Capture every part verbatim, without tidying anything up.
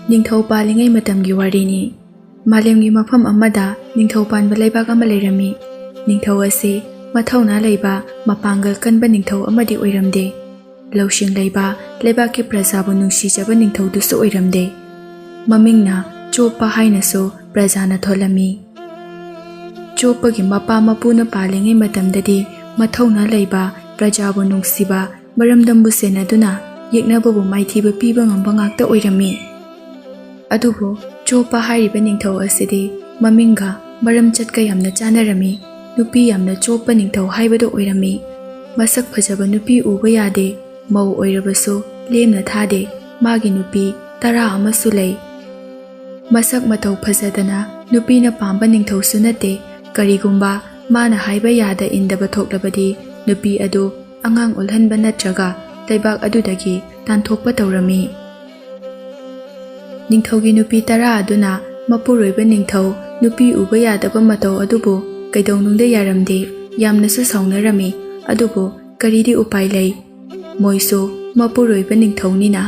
ꯅꯤꯡꯊꯧ ꯄꯥꯜꯂꯤꯉꯩ ꯃꯇꯝꯒꯤ ꯋꯥꯔꯤꯅꯤ꯫ ꯃꯥꯂꯦꯝꯒꯤ ꯃꯐꯝ ꯑꯃꯗ ꯅꯤꯡꯊꯧ ꯄꯥꯟꯕ ꯂꯩꯕꯥꯛ ꯑꯃ ꯂꯩꯔꯝꯃꯤ꯫ ꯅꯤꯡꯊꯧ ꯑꯁꯤ ꯃꯊꯧꯅꯥ ꯂꯩꯕ, ꯃꯄꯥꯡꯒꯜ ꯀꯟꯕ ꯅꯤꯡꯊꯧ ꯑꯃꯗꯤ ꯑꯣꯏꯔꯝꯗꯦ꯫ ꯂꯧꯁꯤꯡ ꯂꯩꯕ, ꯂꯩꯕꯥꯛꯀꯤ ꯄ꯭ꯔꯖꯥꯕꯨ ꯅꯨꯡꯁꯤꯖꯕ ꯅꯤꯡꯊꯧꯗꯨꯁꯨ ꯑꯣꯏꯔꯝꯗꯦ꯫ ꯃꯃꯤꯡꯅ ꯆꯣꯞꯄ ꯍꯥꯏꯅꯁꯨ ꯄ꯭ꯔꯖꯥꯅ ꯊꯣꯜꯂꯝꯃꯤ꯫ ꯆꯣꯞꯄꯒꯤ ꯃꯄꯥ ꯃꯄꯨꯅ ꯄꯥꯜꯂꯤꯉꯩ ꯃꯇꯝꯗꯗꯤ ꯃꯊꯧꯅꯥ ꯂꯩꯕ, ꯄ꯭ꯔꯖꯥꯕꯨ ꯅꯨꯡꯁꯤꯕ, ꯃꯔꯝꯗꯝꯕꯨ ꯁꯦꯟꯅꯗꯨꯅ ꯌꯦꯛꯅꯕꯕꯨ ꯃꯥꯏꯊꯤꯕ ꯄꯤꯕ ꯉꯝꯕ ꯉꯥꯛꯇ ꯑꯣꯏꯔꯝꯃꯤ꯫ ꯑꯗꯨꯕꯨ ꯆꯣꯞꯄ ꯍꯥꯏꯔꯤꯕ ꯅꯤꯡꯊꯧ ꯑꯁꯤꯗꯤ ꯃꯃꯤꯡꯒ ꯃꯔꯝ ꯆꯠꯀ ꯌꯥꯝꯅ ꯆꯥꯅꯔꯝꯃꯤ꯫ ꯅꯨꯄꯤ ꯌꯥꯝꯅ ꯆꯣꯞꯄ ꯅꯤꯡꯊꯧ ꯍꯥꯏꯕꯗꯨ ꯑꯣꯏꯔꯝꯃꯤ꯫ ꯃꯁꯛ ꯐꯖꯕ ꯅꯨꯄꯤ ꯎꯕ ꯌꯥꯗꯦ꯫ ꯃꯧ ꯑꯣꯏꯔꯕꯁꯨ ꯂꯦꯝꯅ ꯊꯥꯗꯦ꯫ ꯃꯥꯒꯤ ꯅꯨꯄꯤ ꯇꯔꯥ ꯑꯃꯁꯨ ꯂꯩ꯫ ꯃꯁꯛ ꯃꯇꯧ ꯐꯖꯗꯅ ꯅꯨꯄꯤꯅ ꯄꯥꯝꯕ ꯅꯤꯡꯊꯧꯁꯨ ꯅꯠꯇꯦ꯫ ꯀꯔꯤꯒꯨꯝꯕ ꯃꯥꯅ ꯍꯥꯏꯕ ꯌꯥꯗ ꯏꯟꯗꯕ ꯊꯣꯛꯂꯕꯗꯤ ꯅꯨꯄꯤ ꯑꯗꯨ ꯑꯉꯥꯡ ꯑꯣꯜꯍꯟꯕ ꯅꯠꯇ꯭ꯔꯒ ꯂꯩꯕꯥꯛ ꯑꯗꯨꯗꯒꯤ ꯇꯥꯟꯊꯣꯛꯄ ꯇꯧꯔꯝꯃꯤ꯫ ꯅꯤꯡꯊꯧꯒꯤ ꯅꯨꯄꯤ ꯇꯔꯥ ꯑꯗꯨꯅ ꯃꯄꯨꯔꯣꯏꯕ ꯅꯤꯡꯊꯧ ꯅꯨꯄꯤ ꯎꯕ ꯌꯥꯗꯕ ꯃꯇꯧ ꯑꯗꯨꯕꯨ ꯀꯩꯗꯧꯅꯨꯡꯗ ꯌꯥꯔꯝꯗꯦ꯫ ꯌꯥꯝꯅꯁꯨ ꯁꯥꯎꯅꯔꯝꯃꯤ꯫ ꯑꯗꯨꯕꯨ ꯀꯔꯤꯗꯤ ꯎꯄꯥꯏ ꯂꯩ? ꯃꯣꯏꯁꯨ ꯃꯄꯨꯔꯣꯏꯕ ꯅꯤꯡꯊꯧꯅꯤꯅ꯫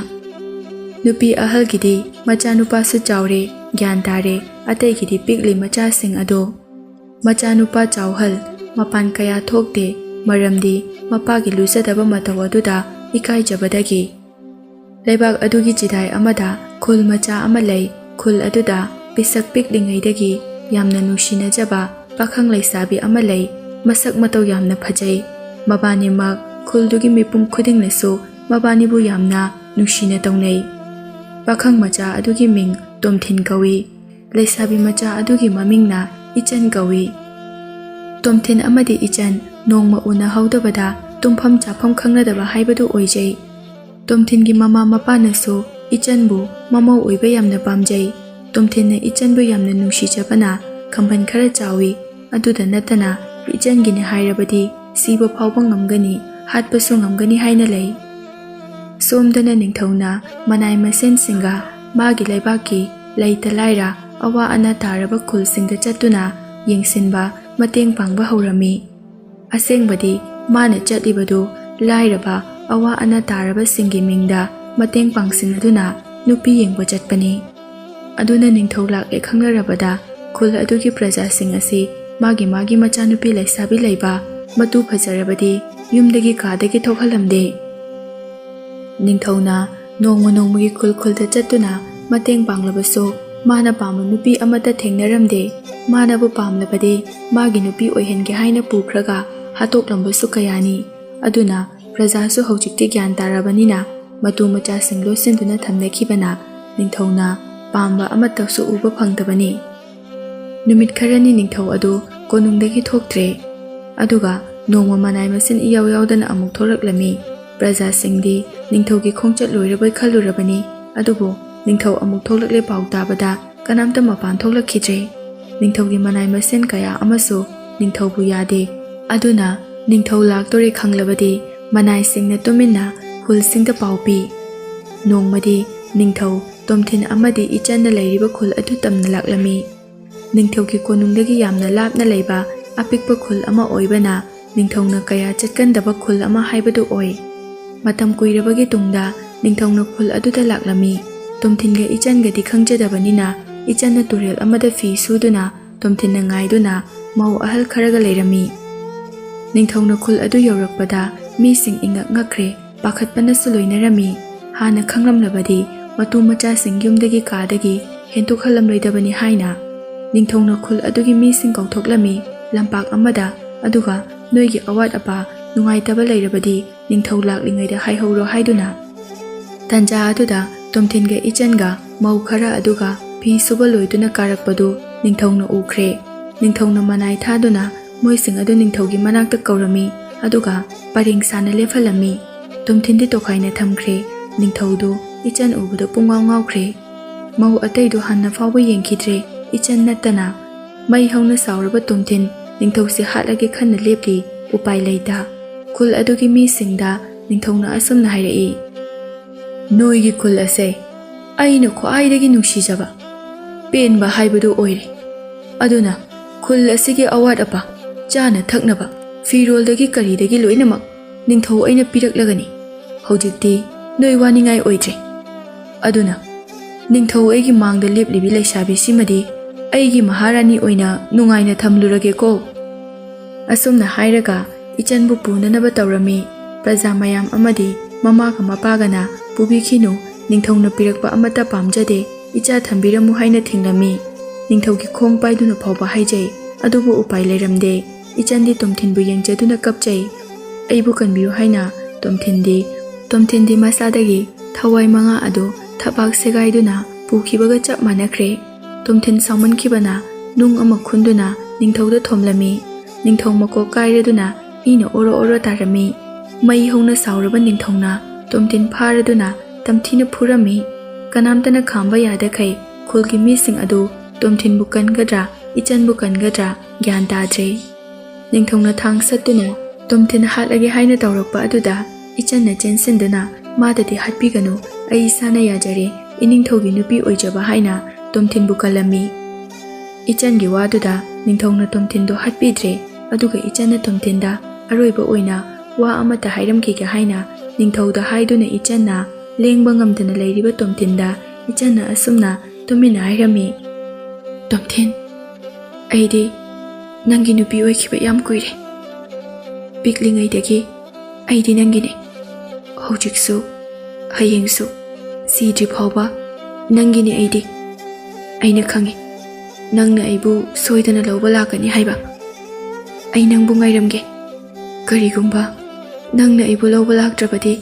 ꯅꯨꯄꯤ ꯑꯍꯜꯒꯤꯗꯤ ꯃꯆꯥꯅꯨꯄꯥꯁꯨ ꯆꯥꯎꯔꯦ, ꯒ꯭ꯌꯥꯟ ꯇꯥꯔꯦ, ꯑꯇꯩꯒꯤꯗꯤ ꯄꯤꯛꯂꯤ ꯃꯆꯥꯁꯤꯡ ꯑꯗꯣ꯫ ꯃꯆꯥꯅꯨꯄꯥ ꯆꯥꯎꯍꯜ, ꯃꯄꯥꯟ ꯀꯌꯥ ꯊꯣꯛꯇꯦ, ꯃꯔꯝꯗꯤ ꯃꯄꯥꯒꯤ ꯂꯨꯖꯗꯕ ꯃꯇꯧ ꯑꯗꯨꯗ ꯏꯀꯥꯏꯖꯕꯗꯒꯤ꯫ ꯂꯩꯕꯥꯛ ꯑꯗꯨꯒꯤ ꯆꯤꯗꯥꯏ ꯑꯃꯗ ꯈꯨꯜ ꯃꯆꯥ ꯑꯃ ꯂꯩ꯫ ꯈꯨꯜ ꯑꯗꯨꯗ ꯄꯤꯁꯛ ꯄꯤꯛꯂꯤꯉꯩꯗꯒꯤ ꯌꯥꯝꯅ ꯅꯨꯡꯁꯤꯅꯖꯕ ꯄꯥꯈꯪ ꯂꯩꯁꯥꯕꯤ ꯑꯃ ꯂꯩ꯫ ꯃꯁꯛ ꯃꯇꯧ ꯌꯥꯝꯅ ꯐꯖꯩ꯫ ꯃꯕꯥꯅꯤꯃꯛ ꯈꯨꯜꯗꯨꯒꯤ ꯃꯤꯄꯨꯝ ꯈꯨꯗꯤꯡꯅꯁꯨ ꯃꯕꯥꯅꯤꯕꯨ ꯌꯥꯝꯅ ꯅꯨꯡꯁꯤꯅ ꯇꯧꯅꯩ꯫ ꯄꯥꯈꯪ ꯃꯆꯥ ꯑꯗꯨꯒꯤ ꯃꯤꯡ ꯇꯣꯝꯊꯤꯟ ꯀꯧꯏ꯫ ꯂꯩꯁꯥꯕꯤ ꯃꯆꯥ ꯑꯗꯨꯒꯤ ꯃꯃꯤꯡꯅ ꯏꯆꯟ ꯀꯧꯏ꯫ ꯇꯣꯝꯊꯤꯟ ꯑꯃꯗꯤ ꯏꯆꯟ ꯅꯣꯡꯃ ꯎꯅꯍꯧꯗꯕꯗ ꯇꯨꯝꯐꯝ ꯆꯥꯐꯝ ꯈꯪꯅꯗꯕ ꯍꯥꯏꯕꯗꯨ ꯑꯣꯏꯖꯩ꯫ ꯇꯣꯝꯊꯤꯟꯒꯤ ꯃꯃꯥ ꯃꯄꯥꯅꯁꯨ ꯏꯆꯟꯕꯨ ꯃꯃꯧ ꯑꯣꯏꯕ ꯌꯥꯝꯅ ꯄꯥꯝꯖꯩ꯫ ꯇꯣꯝꯊꯤꯟꯅ ꯏꯆꯟꯕꯨ ꯌꯥꯝꯅ ꯅꯨꯡꯁꯤꯖꯕꯅ ꯈꯝꯕꯟ ꯈꯔ ꯆꯥꯎꯏ꯫ ꯑꯗꯨꯗ ꯅꯠꯇꯅ ꯏꯆꯟꯒꯤꯅꯤ ꯍꯥꯏꯔꯕꯗꯤ ꯁꯤꯕ ꯐꯥꯎꯕ ꯉꯝꯒꯅꯤ, ꯍꯥꯠꯄꯁꯨ ꯉꯝꯒꯅꯤ ꯍꯥꯏꯅ ꯂꯩ꯫ ꯁꯣꯝꯗꯅ ꯅꯤꯡꯊꯧꯅ ꯃꯅꯥꯏ ꯃꯁꯦꯟꯁꯤꯡꯒ ꯃꯥꯒꯤ ꯂꯩꯕꯥꯛꯀꯤ ꯂꯩꯇ ꯂꯥꯏꯔ, ꯑꯋꯥ ꯑꯅꯥ ꯇꯥꯔꯕ ꯈꯨꯜꯁꯤꯡꯗ ꯆꯠꯇꯨꯅ ꯌꯦꯡꯁꯤꯟꯕ, ꯃꯇꯦꯡ ꯄꯥꯡꯕ ꯍꯧꯔꯝꯃꯤ꯫ ꯑꯁꯦꯡꯕꯗꯤ ꯃꯥꯅ ꯆꯠꯂꯤꯕꯗꯨ ꯂꯥꯏꯔꯕ, ꯑꯋꯥ ꯑꯅꯥ ꯇꯥꯔꯕꯁꯤꯡꯒꯤ ꯃꯤꯡꯗ ꯃꯇꯦꯡ ꯄꯥꯡꯁꯤꯟꯅꯗꯨꯅ ꯅꯨꯄꯤ ꯌꯦꯡꯕ ꯆꯠꯄꯅꯤ꯫ ꯑꯗꯨꯅ ꯅꯤꯡꯊꯧ ꯂꯥꯛꯂꯦ ꯈꯪꯅꯔꯕꯗ ꯈꯨꯜ ꯑꯗꯨꯒꯤ ꯄ꯭ꯔꯖꯥꯁꯤꯡ ꯑꯁꯤ ꯃꯥꯒꯤ ꯃꯥꯒꯤ ꯃꯆꯥꯅꯨꯄꯤ ꯂꯩꯁꯥꯕꯤ ꯂꯩꯕ, ꯃꯇꯨ ꯐꯖꯔꯕꯗꯤ ꯌꯨꯝꯗꯒꯤ ꯀꯥꯗꯒꯤ ꯊꯣꯛꯍꯜꯂꯝꯗꯦ꯫ ꯅꯤꯡꯊꯧꯅ ꯅꯣꯡꯃ ꯅꯣꯡꯃꯒꯤ ꯈꯨꯜ ꯈꯨꯜꯗ ꯆꯠꯇꯨꯅ ꯃꯇꯦꯡ ꯄꯥꯡꯂꯕꯁꯨ ꯃꯥꯅ ꯄꯥꯝꯕ ꯅꯨꯄꯤ ꯑꯃꯠꯇ ꯊꯦꯡꯅꯔꯝꯗꯦ꯫ ꯃꯥꯅꯕꯨ ꯄꯥꯝꯂꯕꯗꯤ ꯃꯥꯒꯤ ꯅꯨꯄꯤ ꯑꯣꯏꯍꯟꯒꯦ ꯍꯥꯏꯅ ꯄꯨꯈ꯭ꯔꯒ ꯍꯥꯠꯇꯣꯛꯂꯝꯕꯁꯨ ꯀꯌꯥꯅꯤ꯫ ꯑꯗꯨꯅ ꯄ꯭ꯔꯖꯥꯁꯨ ꯍꯧꯖꯤꯛꯇꯤ ꯒ꯭ꯌꯥꯟ ꯇꯥꯔꯕꯅꯤꯅ ꯃꯇꯨ ꯃꯆꯥꯁꯤꯡ ꯂꯣꯠꯁꯤꯟꯗꯨꯅ ꯊꯝꯅꯈꯤꯕꯅ ꯅꯤꯡꯊꯧꯅ ꯄꯥꯝꯕ ꯑꯃꯠꯇꯁꯨ ꯎꯕ ꯐꯪꯗꯕꯅꯤ꯫ ꯅꯨꯃꯤꯠ ꯈꯔꯅꯤ ꯅꯤꯡꯊꯧ ꯑꯗꯨ ꯀꯣꯅꯨꯡꯗꯒꯤ ꯊꯣꯛꯇ꯭ꯔꯦ꯫ ꯑꯗꯨꯒ ꯅꯣꯡꯃ ꯃꯅꯥꯏ ꯃꯁꯤꯟ ꯏꯌꯥꯎ ꯌꯥꯎꯗꯅ ꯑꯃꯨꯛ ꯊꯣꯛꯂꯛꯂꯝꯃꯤ꯫ ꯄ꯭ꯔꯖꯥꯁꯤꯡꯗꯤ ꯅꯤꯡꯊꯧꯒꯤ ꯈꯣꯡꯆꯠ ꯂꯣꯏꯔꯕꯣꯏ ꯈꯜꯂꯨꯔꯕꯅꯤ꯫ ꯑꯗꯨꯕꯨ ꯅꯤꯡꯊꯧ ꯑꯃꯨꯛ ꯊꯣꯛꯂꯛꯂꯦ ꯄꯥꯎ ꯇꯥꯕꯗ ꯀꯅꯥꯝꯇ ꯃꯄꯥꯟ ꯊꯣꯛꯂꯛꯈꯤꯗ꯭ꯔꯦ꯫ ꯅꯤꯡꯊꯧꯒꯤ ꯃꯅꯥꯏ ꯃꯁꯤꯟ ꯀꯌꯥ ꯑꯃꯁꯨ ꯅꯤꯡꯊꯧꯕꯨ ꯌꯥꯗꯦ꯫ ꯑꯗꯨꯅ ꯅꯤꯡꯊꯧ ꯂꯥꯛꯇꯣꯔꯦ ꯈꯪꯂꯕꯗꯤ ꯃꯅꯥꯏꯁꯤꯡꯅ ꯇꯨꯃꯤꯟꯅ ꯈꯨꯜꯁꯤꯡꯗ ꯄꯥꯎ ꯄꯤ꯫ ꯅꯣꯡꯃꯗꯤ ꯅꯤꯡꯊꯧ ꯇꯣꯝꯊꯤꯟ ꯑꯃꯗꯤ ꯏꯆꯟꯅ ꯂꯩꯔꯤꯕ ꯈꯨꯜ ꯑꯗꯨ ꯇꯝꯅ ꯂꯥꯛꯂꯝꯃꯤ꯫ ꯅꯤꯡꯊꯧꯒꯤ ꯀꯣꯅꯨꯡꯗꯒꯤ ꯌꯥꯝꯅ ꯂꯥꯞꯅ ꯂꯩꯕ ꯑꯄꯤꯛꯄ ꯈꯨꯜ ꯑꯃ ꯑꯣꯏꯕꯅ ꯅꯤꯡꯊꯧꯅ ꯀꯌꯥ ꯆꯠꯀꯟꯗꯕ ꯈꯨꯜ ꯑꯃ ꯍꯥꯏꯕꯗꯨ ꯑꯣꯏ꯫ ꯃꯇꯝ ꯀꯨꯏꯔꯕꯒꯤ ꯇꯨꯡꯗ ꯅꯤꯡꯊꯧꯅ ꯈꯨꯜ ꯑꯗꯨꯗ ꯂꯥꯛꯂꯝꯃꯤ꯫ ꯇꯣꯝꯊꯤꯟꯒ ꯏꯆꯟꯒꯗꯤ ꯈꯪꯖꯗꯕꯅꯤꯅ ꯏꯆꯟꯅ ꯇꯨꯔꯦꯜ ꯑꯃꯗ ꯐꯤ ꯁꯨꯗꯨꯅ ꯇꯣꯝꯊꯤꯟꯅ ꯉꯥꯏꯗꯨꯅ ꯃꯧ ꯑꯍꯜ ꯈꯔꯒ ꯂꯩꯔꯝꯃꯤ꯫ ꯅꯤꯡꯊꯧꯅ ꯈꯨꯜ ꯑꯗꯨ ꯌꯧꯔꯛꯄꯗ ꯃꯤꯁꯤꯡ ꯏꯉꯛ ꯉꯛꯈ꯭ꯔꯦ, ꯄꯥꯈꯠꯄꯅꯁꯨ ꯂꯣꯏꯅꯔꯝꯃꯤ꯫ ꯍꯥꯟꯅ ꯈꯪꯂꯝꯂꯕꯗꯤ ꯃꯇꯨ ꯃꯆꯥꯁꯤꯡ ꯌꯨꯝꯗꯒꯤ ꯀꯥꯗꯒꯤ ꯍꯦꯟꯗꯣꯛꯍꯜꯂꯝꯂꯣꯏꯗꯕꯅꯤ ꯍꯥꯏꯅ꯫ ꯅꯤꯡꯊꯧꯅ ꯈꯨꯜ ꯑꯗꯨꯒꯤ ꯃꯤꯁꯤꯡ ꯀꯧꯊꯣꯛꯂꯝꯃꯤ ꯂꯝꯄꯥꯛ ꯑꯃꯗ, ꯑꯗꯨꯒ ꯅꯣꯏꯒꯤ ꯑꯋꯥꯠ ꯑꯄꯥ ꯅꯨꯡꯉꯥꯏꯇꯕ ꯂꯩꯔꯕꯗꯤ ꯅꯤꯡꯊꯧ ꯂꯥꯛꯂꯤꯉꯩꯗ ꯍꯥꯏꯍꯧꯔꯣ ꯍꯥꯏꯗꯨꯅ꯫ ꯇꯟꯖꯥ ꯑꯗꯨꯗ ꯇꯣꯝꯊꯤꯟꯒ ꯏꯆꯟꯒ ꯃꯧ ꯈꯔ ꯑꯗꯨꯒ ꯐꯤ ꯁꯨꯕ ꯂꯣꯏꯗꯨꯅ ꯀꯥꯔꯛꯄꯗꯨ ꯅꯤꯡꯊꯧꯅ ꯎꯈ꯭ꯔꯦ꯫ ꯅꯤꯡꯊꯧꯅ ꯃꯅꯥꯏ ꯊꯥꯗꯨꯅ ꯃꯣꯏꯁꯤꯡ ꯑꯗꯨ ꯅꯤꯡꯊꯧꯒꯤ ꯃꯅꯥꯛꯇ ꯀꯧꯔꯝꯃꯤ, ꯑꯗꯨꯒ ꯄꯔꯦꯡ ꯁꯥꯅ ꯂꯦꯞꯍꯜꯂꯝꯃꯤ꯫ ꯇꯣꯝꯊꯤꯟꯗꯤ ꯇꯣꯈꯥꯏꯅ ꯊꯝꯈ꯭ꯔꯦ꯫ ꯅꯤꯡꯊꯧꯗꯨ ꯏꯆꯟ ꯎꯕꯗ ꯄꯨꯡꯉꯥꯎ ꯉꯥꯎꯈ꯭ꯔꯦ꯫ ꯃꯧ ꯑꯇꯩꯗꯨ ꯍꯟꯅ ꯐꯥꯎꯕ ꯌꯦꯡꯈꯤꯗ꯭ꯔꯦ, ꯏꯆꯟ ꯅꯠꯇꯅ꯫ ꯃꯩ ꯍꯧꯅ ꯁꯥꯎꯔꯕ ꯇꯣꯝꯊꯤꯟ ꯅꯤꯡꯊꯧꯁꯦ ꯍꯥꯠꯂꯒꯦ ꯈꯟꯅ ꯂꯦꯞꯂꯤ, ꯎꯄꯥꯏ ꯂꯩꯇ꯫ ꯈꯨꯜ ꯑꯗꯨꯒꯤ ꯃꯤꯁꯤꯡꯗ ꯅꯤꯡꯊꯧꯅ ꯑꯁꯨꯝꯅ ꯍꯥꯏꯔꯛꯏ, "ꯅꯣꯏꯒꯤ ꯈꯨꯜ ꯑꯁꯦ ꯑꯩꯅ ꯈ꯭ꯋꯥꯏꯗꯒꯤ ꯅꯨꯡꯁꯤꯖꯕ, ꯄꯦꯟꯕ ꯍꯥꯏꯕꯗꯨ ꯑꯣꯏꯔꯦ꯫ ꯑꯗꯨꯅ ꯈꯨꯜ ꯑꯁꯤꯒꯤ ꯑꯋꯥꯠ ꯑꯄꯥ, ꯆꯥꯅ ꯊꯛꯅꯕ, ꯐꯤꯔꯣꯜꯗꯒꯤ ꯀꯔꯤꯗꯒꯤ ꯂꯣꯏꯅꯃꯛ ꯅꯤꯡꯊꯧ ꯑꯩꯅ ꯄꯤꯔꯛꯂꯒꯅꯤ꯫ ꯍꯧꯖꯤꯛꯇꯤ ꯅꯣꯏ ꯋꯥꯅꯤꯡꯉꯥꯏ ꯑꯣꯏꯗ꯭ꯔꯦ"꯫ ꯑꯗꯨꯅ, ꯅꯤꯡꯊꯧ ꯑꯩꯒꯤ ꯃꯥꯡꯗ ꯂꯦꯞꯂꯤꯕꯤ ꯂꯩꯁꯥꯕꯤꯁꯤꯃꯗꯤ ꯑꯩꯒꯤ ꯃꯍꯥꯔꯥꯅꯤ ꯑꯣꯏꯅ ꯅꯨꯡꯉꯥꯏꯅ ꯊꯝꯂꯨꯔꯒꯦꯀꯣ꯫ ꯑꯁꯨꯝꯅ ꯍꯥꯏꯔꯒ ꯏꯆꯟꯕꯨ ꯄꯨꯅꯅꯕ ꯇꯧꯔꯝꯃꯤ꯫ ꯄ꯭ꯔꯖꯥ ꯃꯌꯥꯝ ꯑꯃꯗꯤ ꯃꯃꯥꯒ ꯃꯄꯥꯒꯅ "ꯄꯨꯕꯤꯈꯤꯅꯨ, ꯅꯤꯡꯊꯧꯅ ꯄꯤꯔꯛꯄ ꯑꯃꯠꯇ ꯄꯥꯝꯖꯗꯦ, ꯏꯆꯥ ꯊꯝꯕꯤꯔꯝꯃꯨ" ꯍꯥꯏꯅ ꯊꯤꯡꯂꯝꯃꯤ꯫ ꯅꯤꯡꯊꯧꯒꯤ ꯈꯣꯡ ꯄꯥꯏꯗꯨꯅ ꯐꯥꯎꯕ ꯍꯥꯏꯖꯩ, ꯑꯗꯨꯕꯨ ꯎꯄꯥꯏ ꯂꯩꯔꯝꯗꯦ꯫ ꯏꯆꯟꯗꯤ ꯇꯣꯝꯊꯤꯟꯕꯨ ꯌꯦꯡꯖꯗꯨꯅ ꯀꯞꯆꯩ꯫ "ꯑꯩꯕꯨ ꯀꯟꯕꯤꯌꯨ" ꯍꯥꯏꯅ ꯇꯣꯝꯊꯤꯟꯗꯤ, ꯇꯣꯝꯊꯤꯟꯗꯤ ꯃꯁꯥꯗꯒꯤ ꯊꯋꯥꯏ ꯃꯉꯥ ꯑꯗꯨ ꯊꯕꯥꯛ ꯁꯦꯒꯥꯏꯗꯨꯅ ꯄꯨꯈꯤꯕꯒ ꯆꯞ ꯃꯥꯟꯅꯈ꯭ꯔꯦ꯫ ꯇꯣꯝꯊꯤꯟ ꯁꯥꯎꯃꯟꯈꯤꯕꯅ ꯅꯨꯡ ꯑꯃ ꯈꯨꯟꯗꯨꯅ ꯅꯤꯡꯊꯧꯗ ꯊꯣꯝꯂꯝꯃꯤ꯫ ꯅꯤꯡꯊꯧ ꯃꯀꯣꯛ ꯀꯥꯏꯔꯗꯨꯅ ꯏꯅ ꯑꯣꯔꯣ ꯑꯣꯔꯣ ꯇꯥꯔꯝꯃꯤ꯫ ꯃꯩ ꯍꯧꯅ ꯁꯥꯎꯔꯕ ꯅꯤꯡꯊꯧꯅ ꯇꯣꯝꯊꯤꯟ ꯐꯥꯔꯗꯨꯅ ꯇꯝꯊꯤꯅ ꯐꯨꯔꯝꯃꯤ꯫ ꯀꯅꯥꯝꯇꯅ ꯈꯥꯝꯕ ꯌꯥꯗꯈꯩ ꯈꯨꯜꯒꯤ ꯃꯤꯁꯤꯡ ꯑꯗꯨ ꯇꯣꯝꯊꯤꯟꯕꯨ ꯀꯟꯒꯗ꯭ꯔꯥ, ꯏꯆꯟꯕꯨ ꯀꯟꯒꯗ꯭ꯔꯥ ꯒ꯭ꯌꯥꯟ ꯇꯥꯗ꯭ꯔꯦ꯫ ꯅꯤꯡꯊꯧꯅ ꯊꯥꯡ ꯁꯠꯇꯨꯅ ꯇꯣꯝꯊꯤꯟ ꯍꯥꯠꯂꯒꯦ ꯍꯥꯏꯅ ꯇꯧꯔꯛꯄ ꯑꯗꯨꯗ ꯏꯆꯟꯅ ꯆꯦꯟꯁꯤꯟꯗꯨꯅ, "ꯃꯥꯗꯗꯤ ꯍꯥꯠꯄꯤꯒꯅꯨ, ꯑꯩ ꯏꯁꯥꯅ ꯌꯥꯖꯔꯦ, ꯏꯅꯤꯡꯊꯧꯒꯤ ꯅꯨꯄꯤ ꯑꯣꯏꯖꯕ" ꯍꯥꯏꯅ ꯇꯣꯝꯊꯤꯟꯕꯨ ꯀꯜꯂꯝꯃꯤ꯫ ꯏꯆꯟꯒꯤ ꯋꯥꯗꯨꯗ ꯅꯤꯡꯊꯧꯅ ꯇꯣꯝꯊꯤꯟꯗꯣ ꯍꯥꯠꯄꯤꯗ꯭ꯔꯦ, ꯑꯗꯨꯒ ꯏꯆꯟꯅ ꯇꯣꯝꯊꯤꯟꯗ ꯑꯔꯣꯏꯕ ꯑꯣꯏꯅ ꯋꯥ ꯑꯃꯠꯇ ꯍꯥꯏꯔꯝꯈꯤꯒꯦ ꯍꯥꯏꯅ ꯅꯤꯡꯊꯧꯗ ꯍꯥꯏꯗꯨꯅ ꯏꯆꯟꯅ ꯂꯦꯡꯕ ꯉꯝꯗꯅ ꯂꯩꯔꯤꯕ ꯇꯣꯝꯊꯤꯟꯗ ꯏꯆꯟꯅ ꯑꯁꯨꯝꯅ ꯇꯨꯃꯤꯟꯅ ꯍꯥꯏꯔꯝꯃꯤ, "ꯇꯣꯝꯊꯤꯟ, ꯑꯩꯗꯤ ꯅꯪꯒꯤ ꯅꯨꯄꯤ ꯑꯣꯏꯈꯤꯕ ꯌꯥꯝ ꯀꯨꯏꯔꯦ꯫ ꯄꯤꯛꯂꯤꯉꯩꯗꯒꯤ ꯑꯩꯗꯤ ꯅꯪꯒꯤꯅꯦ꯫ ꯍꯧꯖꯤꯛꯁꯨ, ꯍꯌꯦꯡꯁꯨ, ꯁꯤꯗ꯭ꯔꯤ ꯐꯥꯎꯕ ꯅꯪꯒꯤꯅꯦ ꯑꯩꯗꯤ꯫ ꯑꯩꯅ ꯈꯪꯉꯤ, ꯅꯪꯅ ꯑꯩꯕꯨ ꯁꯣꯏꯗꯅ ꯂꯧꯕ ꯂꯥꯛꯀꯅꯤ ꯍꯥꯏꯕ꯫ ꯑꯩ ꯅꯪꯕꯨ ꯉꯥꯏꯔꯝꯒꯦ꯫ ꯀꯔꯤꯒꯨꯝꯕ ꯅꯪꯅ ꯑꯩꯕꯨ ꯂꯧꯕ ꯂꯥꯛꯇ꯭ꯔꯕꯗꯤ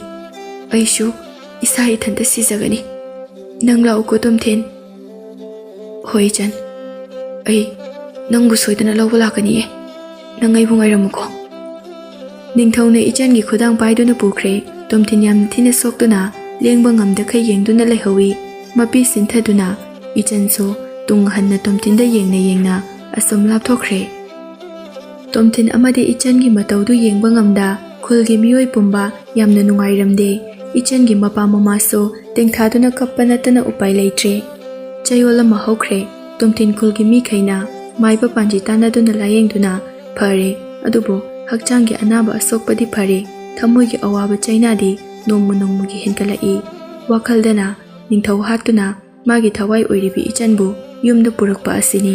ꯑꯩꯁꯨ ꯏꯁꯥ ꯏꯊꯟꯇ ꯁꯤꯖꯒꯅꯤ꯫ ꯅꯪ ꯂꯥꯛꯎꯀꯣ ꯇꯣꯝꯊꯤꯟ꯫" "ꯍꯣꯏ ꯏꯆꯟ, ꯑꯩ ꯅꯪꯕꯨ ꯁꯣꯏꯗꯅ ꯂꯧꯕ ꯂꯥꯛꯀꯅꯤꯌꯦ꯫ ꯅꯪ ꯑꯩꯕꯨ ꯉꯥꯏꯔꯝꯃꯨꯀꯣ꯫" ꯅꯤꯡꯊꯧꯅ ꯏꯆꯟꯒꯤ ꯈꯨꯗꯥꯡ ꯄꯥꯏꯗꯨꯅ ꯄꯨꯈ꯭ꯔꯦ꯫ ꯇꯣꯝꯊꯤꯟ ꯌꯥꯝꯅ ꯊꯤꯅ ꯁꯣꯛꯇꯨꯅ ꯂꯦꯡꯕ ꯉꯝꯗꯈꯩ ꯌꯦꯡꯗꯨꯅ ꯂꯩꯍꯧꯏ꯫ ꯃꯄꯤ ꯁꯤꯟꯊꯗꯨꯅ ꯏꯆꯟꯁꯨ ꯇꯨꯡ ꯍꯟꯅ ꯇꯣꯝꯊꯤꯟꯗ ꯌꯦꯡꯅ ꯌꯦꯡꯅ ꯑꯁꯨꯝ ꯂꯥꯞꯊꯣꯛꯈ꯭ꯔꯦ꯫ ꯇꯣꯝꯊꯤꯟ ꯑꯃꯗꯤ ꯏꯆꯟꯒꯤ ꯃꯇꯧꯗꯨ ꯌꯦꯡꯕ ꯉꯝꯗ ꯈꯨꯜꯒꯤ ꯃꯤꯑꯣꯏ ꯄꯨꯝꯕ ꯌꯥꯝꯅ ꯅꯨꯡꯉꯥꯏꯔꯝꯗꯦ꯫ ꯏꯆꯟꯒꯤ ꯃꯄꯥ ꯃꯃꯥꯁꯨ ꯇꯦꯡꯊꯥꯗꯨꯅ ꯀꯞꯄ ꯅꯠꯇꯅ ꯎꯄꯥꯏ ꯂꯩꯇ꯭ꯔꯦ꯫ ꯆꯌꯣꯜ ꯑꯃ ꯍꯧꯈ꯭ꯔꯦ꯫ ꯇꯣꯝꯊꯤꯟ ꯈꯨꯜꯒꯤ ꯃꯤꯈꯩꯅ ꯃꯥꯏꯕ ꯄꯥꯟꯖꯤ ꯇꯥꯟꯅꯗꯨꯅ ꯂꯥꯌꯦꯡꯗꯨꯅ ꯐꯔꯦ꯫ ꯑꯗꯨꯕꯨ ꯍꯛꯆꯥꯡꯒꯤ ꯑꯅꯥꯕ ꯑꯁꯣꯛꯄꯗꯤ ꯐꯔꯦ꯫ ꯊꯃꯣꯏꯒꯤ ꯑꯋꯥꯕ ꯆꯩꯅꯥꯗꯤ ꯅꯣꯡꯃ ꯅꯣꯡꯃꯒꯤ ꯍꯦꯟꯒꯠꯂꯛꯏ꯫ ꯋꯥꯈꯜꯗꯅ, ꯅꯤꯡꯊꯧ ꯍꯥꯠꯇꯨꯅ ꯃꯥꯒꯤ ꯊꯋꯥꯏ ꯑꯣꯏꯔꯤꯕꯤ ꯏꯆꯟꯕꯨ ꯌꯨꯝꯗ ꯄꯨꯔꯛꯄ ꯑꯁꯤꯅꯤ꯫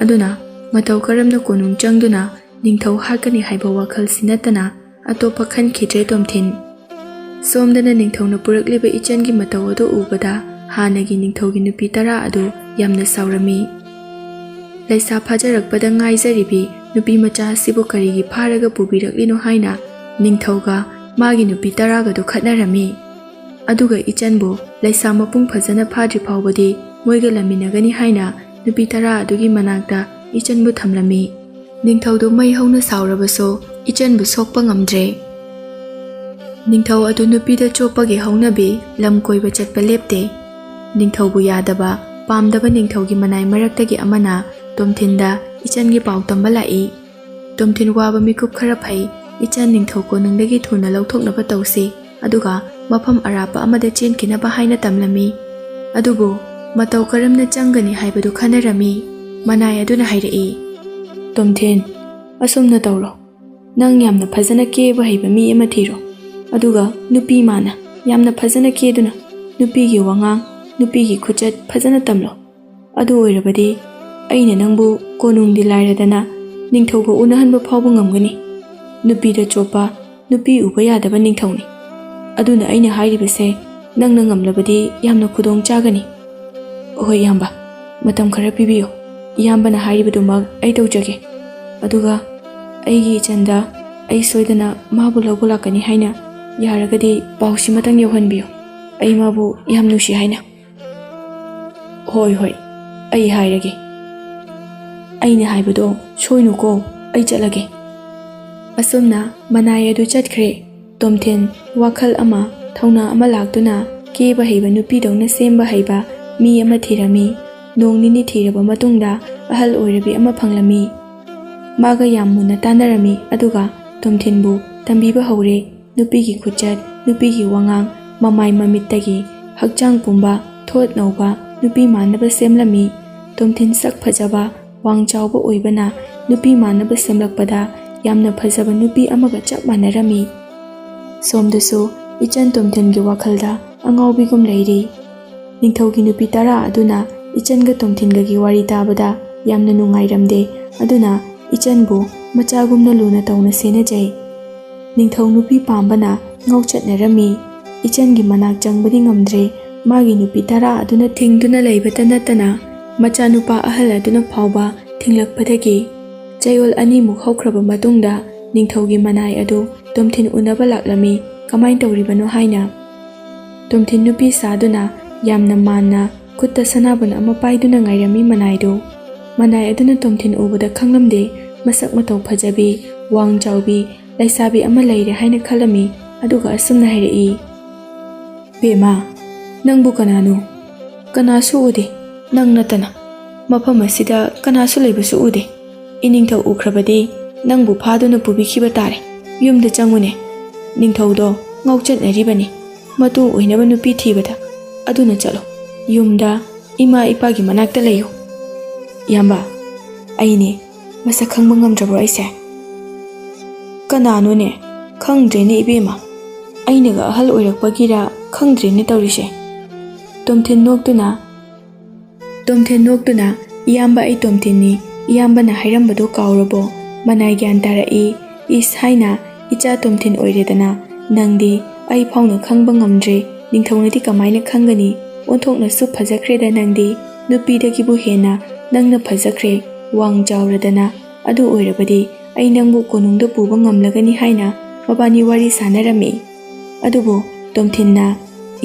ꯑꯗꯨꯅ ꯃꯇꯧ ꯀꯔꯝꯅ ꯀꯣꯅꯨꯡ ꯆꯪꯗꯨꯅ ꯅꯤꯡꯊꯧ ꯍꯥꯠꯀꯅꯤ ꯍꯥꯏꯕ ꯋꯥꯈꯜꯁꯤ ꯅꯠꯇꯅ ꯑꯇꯣꯞꯄ ꯈꯟꯈꯤꯗ꯭ꯔꯦ ꯇꯣꯝꯊꯤꯟ꯫ ꯁꯣꯝꯗꯅ ꯅꯤꯡꯊꯧꯅ ꯄꯨꯔꯛꯂꯤꯕ ꯏꯆꯟꯒꯤ ꯃꯇꯧ ꯑꯗꯨ ꯎꯕꯗ ꯍꯥꯟꯅꯒꯤ ꯅꯤꯡꯊꯧꯒꯤ ꯅꯨꯄꯤ ꯇꯔꯥ ꯑꯗꯨ ꯌꯥꯝꯅ ꯁꯥꯎꯔꯝꯃꯤ꯫ ꯂꯩꯁꯥ ꯐꯥꯖꯔꯛꯄꯗ ꯉꯥꯏꯖꯔꯤꯕꯤ ꯅꯨꯄꯤ ꯃꯆꯥ ꯑꯁꯤꯕꯨ ꯀꯔꯤꯒꯤ ꯐꯥꯔꯒ ꯄꯨꯕꯤꯔꯛꯂꯤꯅꯣ ꯍꯥꯏꯅ ꯅꯤꯡꯊꯧꯒ ꯃꯥꯒꯤ ꯅꯨꯄꯤ ꯇꯔꯥꯒꯗꯨ ꯈꯠꯅꯔꯝꯃꯤ꯫ ꯑꯗꯨꯒ ꯏꯆꯟꯕꯨ ꯂꯩꯁꯥ ꯃꯄꯨꯡ ꯐꯖꯅ ꯐꯥꯗ꯭ꯔꯤ ꯐꯥꯎꯕꯗꯤ ꯃꯣꯏꯒ ꯂꯩꯃꯤꯟꯅꯒꯅꯤ ꯍꯥꯏꯅ ꯅꯨꯄꯤ ꯇꯔꯥ ꯑꯗꯨꯒꯤ ꯃꯅꯥꯛꯇ ꯏꯆꯟꯕꯨ ꯊꯝꯂꯝꯃꯤ꯫ ꯅꯤꯡꯊꯧꯗꯨ ꯃꯩ ꯍꯧꯅ ꯁꯥꯎꯔꯕꯁꯨ ꯏꯆꯟꯕꯨ ꯁꯣꯛꯄ ꯉꯝꯗ꯭ꯔꯦ꯫ ꯅꯤꯡꯊꯧ ꯑꯗꯨ ꯅꯨꯄꯤꯗ ꯆꯣꯞꯄꯒꯤ ꯍꯧꯅꯕꯤ ꯂꯝ ꯀꯣꯏꯕ ꯆꯠꯄ ꯂꯦꯞꯇꯦ꯫ ꯅꯤꯡꯊꯧꯕꯨ ꯌꯥꯗꯕ, ꯄꯥꯝꯗꯕ ꯅꯤꯡꯊꯧꯒꯤ ꯃꯅꯥꯏ ꯃꯔꯛꯇꯒꯤ ꯑꯃꯅ ꯇꯣꯝꯊꯤꯟꯗ ꯏꯆꯟꯒꯤ ꯄꯥꯎ ꯇꯝꯕ ꯂꯥꯛꯏ꯫ ꯇꯣꯝꯊꯤꯟ ꯋꯥꯕ ꯃꯤꯀꯨꯞ ꯈꯔ ꯐꯩ, ꯏꯆꯟ ꯅꯤꯡꯊꯧ ꯀꯣꯅꯨꯡꯗꯒꯤ ꯊꯨꯅ ꯂꯧꯊꯣꯛꯅꯕ ꯇꯧꯁꯤ, ꯑꯗꯨꯒ ꯃꯐꯝ ꯑꯔꯥꯞꯄ ꯑꯃꯗ ꯆꯦꯟꯈꯤꯅꯕ ꯍꯥꯏꯅ ꯇꯝꯂꯝꯃꯤ꯫ ꯑꯗꯨꯕꯨ ꯃꯇꯧ ꯀꯔꯝꯅ ꯆꯪꯒꯅꯤ ꯍꯥꯏꯕꯗꯨ ꯈꯟꯅꯔꯝꯃꯤ꯫ ꯃꯅꯥꯏ ꯑꯗꯨꯅ ꯍꯥꯏꯔꯛꯏ, "ꯇꯣꯝꯊꯤꯟ, ꯑꯁꯨꯝꯅ ꯇꯧꯔꯣ꯫ ꯅꯪ ꯌꯥꯝꯅ ꯐꯖꯅ ꯀꯦꯕ ꯍꯩꯕ ꯃꯤ ꯑꯃ ꯊꯤꯔꯣ꯫ ꯑꯗꯨꯒ ꯅꯨꯄꯤ ꯃꯥꯟꯅ ꯌꯥꯝꯅ ꯐꯖꯅ ꯀꯦꯗꯨꯅ ꯅꯨꯄꯤꯒꯤ ꯋꯥꯉꯥꯡ, ꯅꯨꯄꯤꯒꯤ ꯈꯨꯆꯠ ꯐꯖꯅ ꯇꯝꯂꯣ꯫ ꯑꯗꯨ ꯑꯣꯏꯔꯕꯗꯤ ꯑꯩꯅ ꯅꯪꯕꯨ ꯀꯣꯅꯨꯡꯗꯤ ꯂꯥꯏꯔꯗꯅ ꯅꯤꯡꯊꯧꯒ ꯎꯅꯍꯟꯕ ꯐꯥꯎꯕ ꯉꯝꯒꯅꯤ꯫ ꯅꯨꯄꯤꯗ ꯆꯣꯞꯄ, ꯅꯨꯄꯤ ꯎꯕ ꯌꯥꯗꯕ ꯅꯤꯡꯊꯧꯅꯤ꯫ ꯑꯗꯨꯅ ꯑꯩꯅ ꯍꯥꯏꯔꯤꯕꯁꯦ ꯅꯪꯅ ꯉꯝꯂꯕꯗꯤ ꯌꯥꯝꯅ ꯈꯨꯗꯣꯡ ꯆꯥꯒꯅꯤ꯫" "ꯍꯣꯏ ꯏꯌꯥꯝꯕ, ꯃꯇꯝ ꯈꯔ ꯄꯤꯕꯤꯌꯨ꯫ ꯏꯌꯥꯝꯕꯅ ꯍꯥꯏꯔꯤꯕꯗꯨꯃꯛ ꯑꯩ ꯇꯧꯖꯒꯦ꯫ ꯑꯗꯨꯒ ꯑꯩꯒꯤ ꯏꯆꯟꯗ ꯑꯩ ꯁꯣꯏꯗꯅ ꯃꯥꯕꯨ ꯂꯧꯕ ꯂꯥꯛꯀꯅꯤ ꯍꯥꯏꯅ ꯌꯥꯔꯒꯗꯤ ꯄꯥꯎꯁꯤꯃꯇꯪ ꯌꯧꯍꯟꯕꯤꯌꯨ꯫ ꯑꯩ ꯃꯥꯕꯨ ꯌꯥꯝ ꯅꯨꯡꯁꯤ ꯍꯥꯏꯅ꯫" "ꯍꯣꯏ, ꯍꯣꯏ, ꯑꯩ ꯍꯥꯏꯔꯒꯦ꯫ ꯑꯩꯅ ꯍꯥꯏꯕꯗꯣ ꯁꯣꯏꯅꯨꯀꯣ, ꯑꯩ ꯆꯠꯂꯒꯦ꯫" ꯑꯁꯨꯝꯅ ꯃꯅꯥꯏ ꯑꯗꯨ ꯆꯠꯈ꯭ꯔꯦ꯫ ꯇꯣꯝꯊꯤꯟ ꯋꯥꯈꯜ ꯑꯃ, ꯊꯧꯅꯥ ꯑꯃ ꯂꯥꯛꯇꯨꯅ ꯀꯦꯕ ꯍꯩꯕ ꯅꯨꯄꯤꯗꯧꯅ ꯁꯦꯝꯕ ꯍꯩꯕ ꯃꯤ ꯑꯃ ꯊꯤꯔꯝꯃꯤ꯫ ꯅꯣꯡ ꯅꯤꯅꯤ ꯊꯤꯔꯕ ꯃꯇꯨꯡꯗ ꯑꯍꯜ ꯑꯣꯏꯔꯕꯤ ꯑꯃ ꯐꯪꯂꯝꯃꯤ꯫ ꯃꯥꯒ ꯌꯥꯝ ꯃꯨꯟꯅ ꯇꯥꯟꯅꯔꯝꯃꯤ, ꯑꯗꯨꯒ ꯇꯣꯝꯊꯤꯟꯕꯨ ꯇꯝꯕꯤꯕ ꯍꯧꯔꯦ꯫ ꯅꯨꯄꯤꯒꯤ ꯈꯨꯆꯠ, ꯅꯨꯄꯤꯒꯤ ꯋꯥꯉꯥꯡ, ꯃꯃꯥꯏ ꯃꯃꯤꯠꯇꯒꯤ ꯍꯛꯆꯥꯡ ꯄꯨꯝꯕ ꯊꯣꯠ ꯅꯧꯕ ꯅꯨꯄꯤ ꯃꯥꯟꯅꯕ ꯁꯦꯝꯂꯝꯃꯤ꯫ ꯇꯣꯝꯊꯤꯟ ꯁꯛ ꯐꯖꯕ, ꯋꯥꯡ ꯆꯥꯎꯕ ꯑꯣꯏꯕꯅ ꯅꯨꯄꯤ ꯃꯥꯟꯅꯕ ꯁꯦꯝꯂꯛꯄꯗ ꯌꯥꯝꯅ ꯐꯖꯕ ꯅꯨꯄꯤ ꯑꯃꯒ ꯆꯞ ꯃꯥꯟꯅꯔꯝꯃꯤ꯫ ꯁꯣꯝꯗꯁꯨ ꯏꯆꯟ ꯇꯣꯝꯊꯤꯟꯒꯤ ꯋꯥꯈꯜꯗ ꯑꯉꯥꯎꯕꯤꯒꯨꯝ ꯂꯩꯔꯤ꯫ ꯅꯤꯡꯊꯧꯒꯤ ꯅꯨꯄꯤ ꯇꯔꯥ ꯑꯗꯨꯅ ꯏꯆꯟꯒ ꯇꯣꯝꯊꯤꯟꯒꯒꯤ ꯋꯥꯔꯤ ꯇꯥꯕꯗ ꯌꯥꯝꯅ ꯅꯨꯡꯉꯥꯏꯔꯝꯗꯦ꯫ ꯑꯗꯨꯅ ꯏꯆꯟꯕꯨ ꯃꯆꯥꯒꯨꯝꯅ ꯂꯨꯅ ꯇꯧꯅ ꯁꯦꯟꯅꯖꯩ꯫ ꯅꯤꯡꯊꯧ ꯅꯨꯄꯤ ꯄꯥꯝꯕꯅ ꯉꯥꯎꯆꯠꯅꯔꯝꯃꯤ꯫ ꯏꯆꯟꯒꯤ ꯃꯅꯥꯛ ꯆꯪꯕꯗꯤ ꯉꯝꯗ꯭ꯔꯦ꯫ ꯃꯥꯒꯤ ꯅꯨꯄꯤ ꯇꯔꯥ ꯑꯗꯨꯅ ꯊꯤꯡꯗꯨꯅ ꯂꯩꯕꯇ ꯅꯠꯇꯅ ꯃꯆꯥꯅꯨꯄꯥ ꯑꯍꯜ ꯑꯗꯨꯅ ꯐꯥꯎꯕ ꯊꯤꯡꯂꯛꯄꯗꯒꯤ ꯆꯌꯣꯜ ꯑꯅꯤꯃꯨꯛ ꯍꯧꯈ꯭ꯔꯕ ꯃꯇꯨꯡꯗ ꯅꯤꯡꯊꯧꯒꯤ ꯃꯅꯥꯏ ꯑꯗꯨ ꯇꯣꯝꯊꯤꯟ ꯎꯅꯕ ꯂꯥꯛꯂꯝꯃꯤ꯫ ꯀꯃꯥꯏꯅ ꯇꯧꯔꯤꯕꯅꯣ ꯍꯥꯏꯅ ꯇꯣꯝꯊꯤꯟ ꯅꯨꯄꯤ ꯁꯥꯗꯨꯅ ꯌꯥꯝꯅ ꯃꯥꯟꯅ ꯈꯨꯠꯇ ꯁꯅꯥꯕꯨꯟ ꯑꯃ ꯄꯥꯏꯗꯨꯅ ꯉꯥꯏꯔꯝꯃꯤ ꯃꯅꯥꯏꯗꯨ꯫ ꯃꯅꯥꯏ ꯑꯗꯨꯅ ꯇꯣꯝꯊꯤꯟ ꯎꯕꯗ ꯈꯪꯂꯝꯗꯦ꯫ ꯃꯁꯛ ꯃꯇꯧ ꯐꯖꯕꯤ, ꯋꯥꯡ ꯆꯥꯎꯕꯤ, ꯂꯩꯁꯥꯕꯤ ꯑꯃ ꯂꯩꯔꯦ ꯍꯥꯏꯅ ꯈꯜꯂꯝꯃꯤ꯫ ꯑꯗꯨꯒ ꯑꯁꯨꯝꯅ ꯍꯥꯏꯔꯛꯏ, "ꯕꯦꯝꯃ, ꯅꯪꯕꯨ ꯀꯅꯥꯅꯣ? ꯀꯅꯥꯁꯨ ꯎꯗꯦ, ꯅꯪ ꯅꯠꯇꯅ꯫ ꯃꯐꯝ ꯑꯁꯤꯗ ꯀꯅꯥꯁꯨ ꯂꯩꯕꯁꯨ ꯎꯗꯦ꯫ ꯏꯅꯤꯡꯊꯧ ꯎꯈ꯭ꯔꯕꯗꯤ ꯅꯪꯕꯨ ꯐꯥꯗꯨꯅ ꯄꯨꯕꯤꯈꯤꯕ ꯇꯥꯔꯦ꯫ ꯌꯨꯝꯗ ꯆꯪꯉꯨꯅꯦ꯫ ꯅꯤꯡꯊꯧꯗꯣ ꯉꯥꯎꯆꯠꯅꯔꯤꯕꯅꯤ꯫ ꯃꯇꯨ ꯑꯣꯏꯅꯕ ꯅꯨꯄꯤ ꯊꯤꯕꯗ꯫ ꯑꯗꯨꯅ ꯆꯠꯂꯣ꯫ ꯌꯨꯝꯗ ꯏꯃꯥ ꯏꯄꯥꯒꯤ ꯃꯅꯥꯛꯇ ꯂꯩꯌꯨ꯫" "ꯏꯌꯥꯝꯕ, ꯑꯩꯅꯦ꯫ ꯃꯁꯛ ꯈꯪꯕ ꯉꯝꯗ꯭ꯔꯕ꯭ꯔꯣ ꯑꯩꯁꯦ?" "ꯀꯅꯥꯅꯣꯅꯦ? ꯈꯪꯗ꯭ꯔꯦꯅꯦ ꯏꯕꯦꯝꯃ꯫ ꯑꯩꯅꯒ ꯑꯍꯜ ꯑꯣꯏꯔꯛꯄꯒꯤꯔ ꯈꯪꯗ꯭ꯔꯦꯅꯦ ꯇꯧꯔꯤꯁꯦ꯫" ꯇꯣꯝꯊꯤꯟ ꯅꯣꯛꯇꯨꯅ, ꯇꯣꯝꯊꯤꯟ ꯅꯣꯛꯇꯨꯅ, "ꯏꯌꯥꯝꯕ, ꯑꯩ ꯇꯣꯝꯊꯤꯟꯅꯤ꯫ ꯏꯌꯥꯝꯕꯅ ꯍꯥꯏꯔꯝꯕꯗꯣ ꯀꯥꯎꯔꯕꯣ?" ꯃꯅꯥꯏ ꯒ꯭ꯌꯥꯟ ꯇꯥꯔꯛꯏ꯫ "ꯏꯁ ꯍꯥꯏꯅ, ꯏꯆꯥ ꯇꯣꯝꯊꯤꯟ ꯑꯣꯏꯔꯦꯗꯅ꯫ ꯅꯪꯗꯤ ꯑꯩ ꯐꯥꯎꯅ ꯈꯪꯕ ꯉꯝꯗ꯭ꯔꯦ꯫ ꯅꯤꯡꯊꯧꯅꯗꯤ ꯀꯃꯥꯏꯅ ꯈꯪꯒꯅꯤ? ꯑꯣꯟꯊꯣꯛꯅꯁꯨ ꯐꯖꯈ꯭ꯔꯦꯗ ꯅꯪꯗꯤ꯫ ꯅꯨꯄꯤꯗꯒꯤꯕꯨ ꯍꯦꯟꯅ ꯅꯪꯅ ꯐꯖꯈ꯭ꯔꯦ, ꯋꯥꯡ ꯆꯥꯎꯔꯗꯅ꯫ ꯑꯗꯨ ꯑꯣꯏꯔꯕꯗꯤ ꯑꯩ ꯅꯪꯕꯨ ꯀꯣꯅꯨꯡꯗ ꯄꯨꯕ ꯉꯝꯂꯒꯅꯤ" ꯍꯥꯏꯅ ꯃꯕꯥꯅꯤ ꯋꯥꯔꯤ ꯁꯥꯟꯅꯔꯝꯃꯤ꯫ ꯑꯗꯨꯕꯨ ꯇꯣꯝꯊꯤꯟꯅ,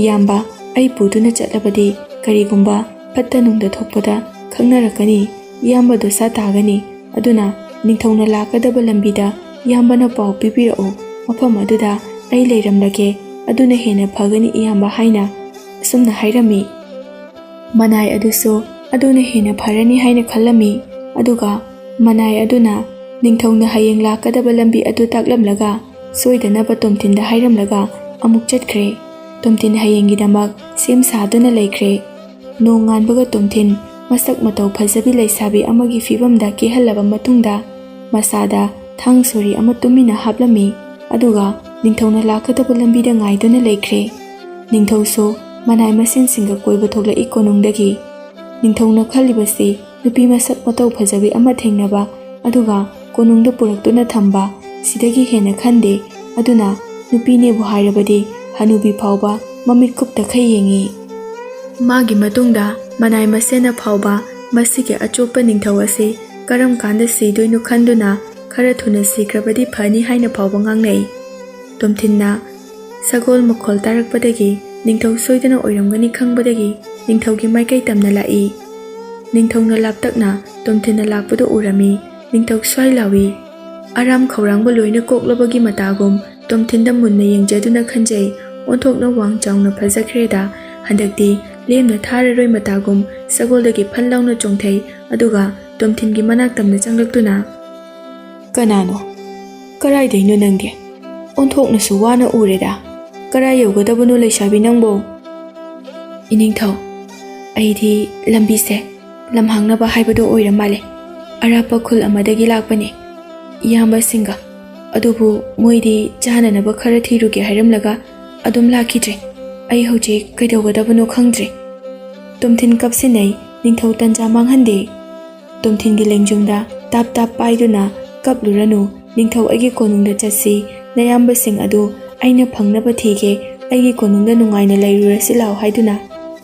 "ꯏꯌꯥꯝꯕ, ꯑꯩ ꯄꯨꯗꯨꯅ ꯆꯠꯂꯕꯗꯤ ꯀꯔꯤꯒꯨꯝꯕ ꯐꯠꯇ ꯅꯨꯡꯗ ꯊꯣꯛꯄꯗ ꯈꯪꯅꯔꯛꯀꯅꯤ꯫ ꯏꯌꯥꯝꯕ ꯗꯣꯁꯥ ꯇꯥꯒꯅꯤ꯫ ꯑꯗꯨꯅ ꯅꯤꯡꯊꯧꯅ ꯂꯥꯛꯀꯗꯕ ꯂꯝꯕꯤꯗ ꯏꯌꯥꯝꯕꯅ ꯄꯥꯎ ꯄꯤꯕꯤꯔꯛꯎ꯫ ꯃꯐꯝ ꯑꯗꯨꯗ ꯑꯩ ꯂꯩꯔꯝꯂꯒꯦ꯫ ꯑꯗꯨꯅ ꯍꯦꯟꯅ ꯐꯒꯅꯤ ꯏꯌꯥꯝꯕ" ꯍꯥꯏꯅ ꯑꯁꯨꯝꯅ ꯍꯥꯏꯔꯝꯃꯤ꯫ ꯃꯅꯥꯏ ꯑꯗꯨꯁꯨ ꯑꯗꯨꯅ ꯍꯦꯟꯅ ꯐꯔꯅꯤ ꯍꯥꯏꯅ ꯈꯜꯂꯝꯃꯤ꯫ ꯑꯗꯨꯒ ꯃꯅꯥꯏ ꯑꯗꯨꯅ ꯅꯤꯡꯊꯧꯅ ꯍꯌꯦꯡ ꯂꯥꯛꯀꯗꯕ ꯂꯝꯕꯤ ꯑꯗꯨ ꯇꯥꯛꯂꯝꯂꯒ ꯁꯣꯏꯗꯅꯕ ꯇꯣꯝꯊꯤꯟꯗ ꯍꯥꯏꯔꯝꯂꯒ ꯑꯃꯨꯛ ꯆꯠꯈ꯭ꯔꯦ꯫ ꯇꯣꯝꯊꯤꯟ ꯍꯌꯦꯡꯒꯤꯗꯃꯛ ꯁꯦꯝ ꯁꯥꯗꯨꯅ ꯂꯩꯈ꯭ꯔꯦ꯫ ꯅꯣꯡꯉꯥꯟꯕꯒ ꯇꯣꯝꯊꯤꯟ ꯃꯁꯛ ꯃꯇꯧ ꯐꯖꯕꯤ ꯂꯩꯁꯥꯕꯤ ꯑꯃꯒꯤ ꯐꯤꯕꯝꯗ ꯀꯦꯍꯜꯂꯕ ꯃꯇꯨꯡꯗ ꯃꯁꯥꯗ ꯊꯥꯡ ꯁꯣꯔꯤ ꯑꯃ ꯇꯨꯃꯤꯟꯅ ꯍꯥꯞꯂꯝꯃꯤ꯫ ꯑꯗꯨꯒ ꯅꯤꯡꯊꯧꯅ ꯂꯥꯛꯀꯗꯕ ꯂꯝꯕꯤꯗ ꯉꯥꯏꯗꯨꯅ ꯂꯩꯈ꯭ꯔꯦ꯫ ꯅꯤꯡꯊꯧꯁꯨ ꯃꯅꯥꯏ ꯃꯁꯦꯟꯁꯤꯡꯒ ꯀꯣꯏꯕ ꯊꯣꯛꯂꯛꯏ ꯀꯣꯅꯨꯡꯗꯒꯤ꯫ ꯅꯤꯡꯊꯧꯅ ꯈꯜꯂꯤꯕꯁꯤ ꯅꯨꯄꯤ ꯃꯁꯛ ꯃꯇꯧ ꯐꯖꯕꯤ ꯑꯃ ꯊꯦꯡꯅꯕ, ꯑꯗꯨꯒ ꯀꯣꯅꯨꯡꯗ ꯄꯨꯔꯛꯇꯨꯅ ꯊꯝꯕ, ꯁꯤꯗꯒꯤ ꯍꯦꯟꯅ ꯈꯟꯗꯦ꯫ ꯑꯗꯨꯅ ꯅꯨꯄꯤꯅꯦꯕꯨ ꯍꯥꯏꯔꯕꯗꯤ ꯍꯅꯨꯕꯤ ꯐꯥꯎꯕ ꯃꯃꯤꯠ ꯀꯨꯞꯇꯈꯩ ꯌꯦꯡꯉꯤ꯫ ꯃꯥꯒꯤ ꯃꯇꯨꯡꯗ ꯃꯅꯥꯏ ꯃꯁꯦꯟꯅ ꯐꯥꯎꯕ ꯃꯁꯤꯒꯤ ꯑꯆꯣꯛꯄ ꯅꯤꯡꯊꯧ ꯑꯁꯤ ꯀꯔꯝ ꯀꯥꯟꯗ ꯁꯤꯗꯣꯏꯅꯣ ꯈꯟꯗꯨꯅ ꯈꯔ ꯊꯨꯅ ꯁꯤꯈ꯭ꯔꯕꯗꯤ ꯐꯅꯤ ꯍꯥꯏꯅ ꯐꯥꯎꯕ ꯉꯥꯡꯅꯩ꯫ ꯇꯣꯝꯊꯤꯟꯅ ꯁꯒꯣꯜ ꯃꯈꯣꯜ ꯇꯥꯔꯛꯄꯗꯒꯤ ꯅꯤꯡꯊꯧ ꯁꯣꯏꯗꯅ ꯑꯣꯏꯔꯝꯒꯅꯤ ꯈꯪꯕꯗꯒꯤ ꯅꯤꯡꯊꯧꯒꯤ ꯃꯥꯏꯀꯩ ꯇꯝꯅ ꯂꯥꯛꯏ꯫ ꯅꯤꯡꯊꯧꯅ ꯂꯥꯞꯇꯛꯅ ꯇꯣꯝꯊꯤꯟꯅ ꯂꯥꯛꯄꯗꯨ ꯎꯔꯝꯃꯤ꯫ ꯅꯤꯡꯊꯧ ꯁ꯭ꯋꯥꯏ ꯂꯥꯎꯏ꯫ ꯑꯔꯥꯝ ꯈꯧꯔꯥꯡꯕ ꯂꯣꯏꯅ ꯀꯣꯛꯂꯕꯒꯤ ꯃꯇꯥꯒꯨꯝ ꯇꯣꯝꯊꯤꯟꯗ ꯃꯨꯟꯅ ꯌꯦꯡꯖꯗꯨꯅ ꯈꯟꯖꯩ꯫ ꯑꯣꯟꯊꯣꯛꯅ ꯋꯥꯡ ꯆꯥꯎꯅ ꯐꯖꯈ꯭ꯔꯦꯗ꯫ ꯍꯟꯗꯛꯇꯤ ꯂꯦꯝꯅ ꯊꯥꯔꯔꯣꯏ ꯃꯇꯥꯒꯨꯝ ꯁꯒꯣꯜꯗꯒꯤ ꯐꯟ ꯂꯥꯎꯅ ꯆꯣꯡꯊꯩ꯫ ꯑꯗꯨꯒ ꯇꯣꯝꯊꯤꯟꯒꯤ ꯃꯅꯥꯛ ꯇꯝꯅ ꯆꯪꯂꯛꯇꯨꯅ, "ꯀꯅꯥꯅꯣ? ꯀꯔꯥꯏꯗꯩꯅꯣ ꯅꯪꯗꯤ? ꯑꯣꯟꯊꯣꯛꯅꯁꯨ ꯋꯥꯅ ꯎꯔꯦꯗ꯫ ꯀꯔꯥꯏ ꯌꯧꯒꯗꯕꯅꯣ ꯂꯩꯁꯥꯕꯤ ꯅꯪꯕꯣ?" "ꯏꯅꯤꯡꯊꯧ, ꯑꯩꯗꯤ ꯂꯝꯕꯤꯁꯦ ꯂꯝꯍꯥꯡꯅꯕ ꯍꯥꯏꯕꯗꯣ ꯑꯣꯏꯔ ꯃꯥꯜꯂꯦ꯫ ꯑꯔꯥꯞꯄ ꯈꯨꯜ ꯑꯃꯗꯒꯤ ꯂꯥꯛꯄꯅꯦ ꯏꯌꯥꯝꯕꯁꯤꯡꯒ꯫ ꯑꯗꯨꯕꯨ ꯃꯣꯏꯗꯤ ꯆꯥꯅꯅꯕ ꯈꯔ ꯊꯤꯔꯨꯒꯦ ꯍꯥꯏꯔꯝꯂꯒ ꯑꯗꯨꯝ ꯂꯥꯛꯈꯤꯗ꯭ꯔꯦ꯫ ꯑꯩ ꯍꯧꯖꯤꯛ ꯀꯩꯗꯧꯒꯗꯕꯅꯣ ꯈꯪꯗ꯭ꯔꯦ꯫" ꯇꯣꯝꯊꯤꯟ ꯀꯞꯁꯤꯟꯅꯩ꯫ ꯅꯤꯡꯊꯧ ꯇꯟꯖꯥ ꯃꯥꯡꯍꯟꯗꯦ꯫ ꯇꯣꯝꯊꯤꯟꯒꯤ ꯂꯦꯡꯖꯨꯝꯗ ꯇꯥꯞ ꯇꯥꯞ ꯄꯥꯏꯗꯨꯅ, "ꯀꯞꯂꯨꯔꯅꯨ, ꯅꯤꯡꯊꯧ ꯑꯩꯒꯤ ꯀꯣꯅꯨꯡꯗ ꯆꯠꯁꯤ, ꯅꯌꯥꯝꯕꯁꯤꯡ ꯑꯗꯨ ꯑꯩꯅ ꯐꯪꯅꯕ ꯊꯤꯒꯦ, ꯑꯩꯒꯤ ꯀꯣꯅꯨꯡꯗ ꯅꯨꯡꯉꯥꯏꯅ ꯂꯩꯔꯨꯔꯁꯤ ꯂꯥꯎ" ꯍꯥꯏꯗꯨꯅ,